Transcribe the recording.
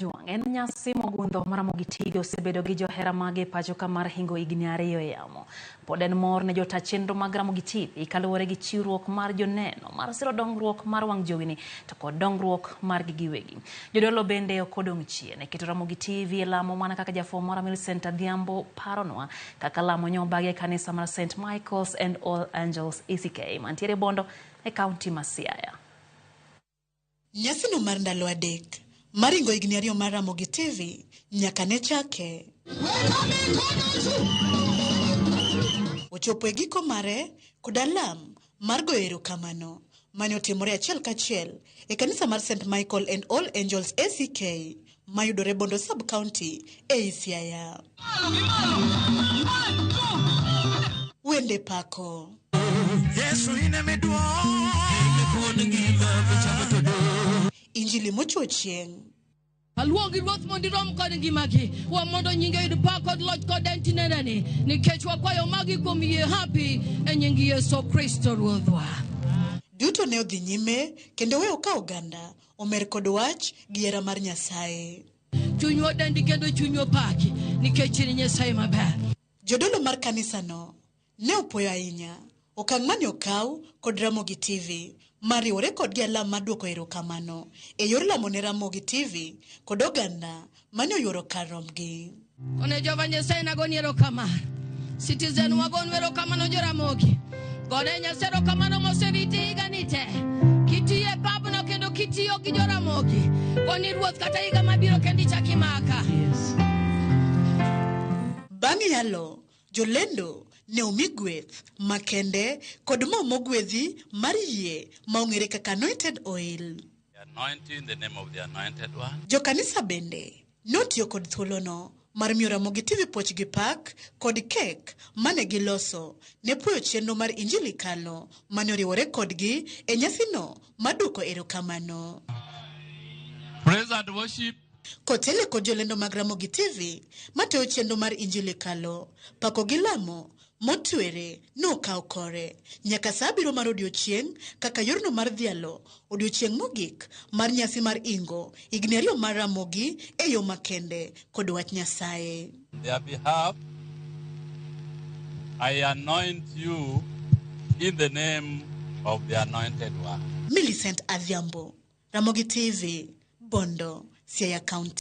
Jwang' en nyasi mogundho ma Ramogi TV osebedo gi johera mage e pacho ka mar hingo higni 2 e yamo. Pod en mor ne jota chenro mag Ramogi TV kaluwore gi chiwruok mar joneno mar siro dongruok mar wang' jowini to kod dongruok margi giwegi. Jodolo bende ok odong' chien e keto Ramogi TV e lamo mana kaka jafwambo mara Millicent Adhiambo paronwa kaka lamo nyobagi e kanisa mar St. Michael's and All Angels ECK mantiere Bondo e kaunti ma Siaya. Nyasino mar ndalo 3 mar hingo higni 2 mar Ramogi TV nyaka ne chake. Ochopo e giko mare kod alam mar goyo erokamano mane otimore achiel kachiel e kanisa mar St. Michael and All Angels ACK mayudore Bondo Sub-County ei Siaya. Wende pako. Yesu in ema iduong'. Injili mochwo chieng'. Aluongi Ruoth mondo irom kod ngimagi. Wa mondo nyinge oyud pak kod loch kod en tinendeni. Nikech wakwayo magi kuom yie hapi e nying Yesu Kristo Ruodhwa. Duto ne odhi nyime kendo weyo ka oganda omer kod wach gi hera mar Nyasaye. Chunywa odendi kendo chunywa paki nikech in Nyasaye maber. Jodolo mar kanisano ne opuoyo ahinya okang' mane okaw kod Ramogi TV mar riwore kodgi alam mar duoko erokamano e yor lamo ne Ramogi TV kod oganda mane oyuoro kar rombgi. Kone Jehova Nyasaye nagoni erokamano. Citizen wagonu erokamano jo Ramogi. Gone Nyasaye erokamano moseriti higani te. Kitiyo e pabno kendo kitiyo gi jo Ramogi. Goni Ruoth kata higa mabiro kendo ichak imaka. Bang' yalo, jolendo ne omi gweth makende kod mo mogwedhi mar yie ma ong'ere kaka anointed oil. Anoint you in the name of the anointed one. Jokanisa bende notiyo kod thuolono mar miyo Ramogi TV puoch gi pak kod kek mane giloso ne puoyo chenro mar Injili Kalo mane oriwore kodgi e nyasino mar duoko erokamano. Praise and worship. Kotele kod jolendo mag Ramogi TV matayo chenro mar Injili Kalo, pako gi lamo motwere nokawo kore nyaka saa 7 mar odiochieng' kaka yorno mar dhialo odiochieng' mogik mar nyasi mar ingo higni 2 mar Ramogi e yo makende kod wach Nyasaye. On their behalf, I anoint you in the name of the anointed one. Millicent Adhiambo, Ramogi TV, Bondo, Siaya County.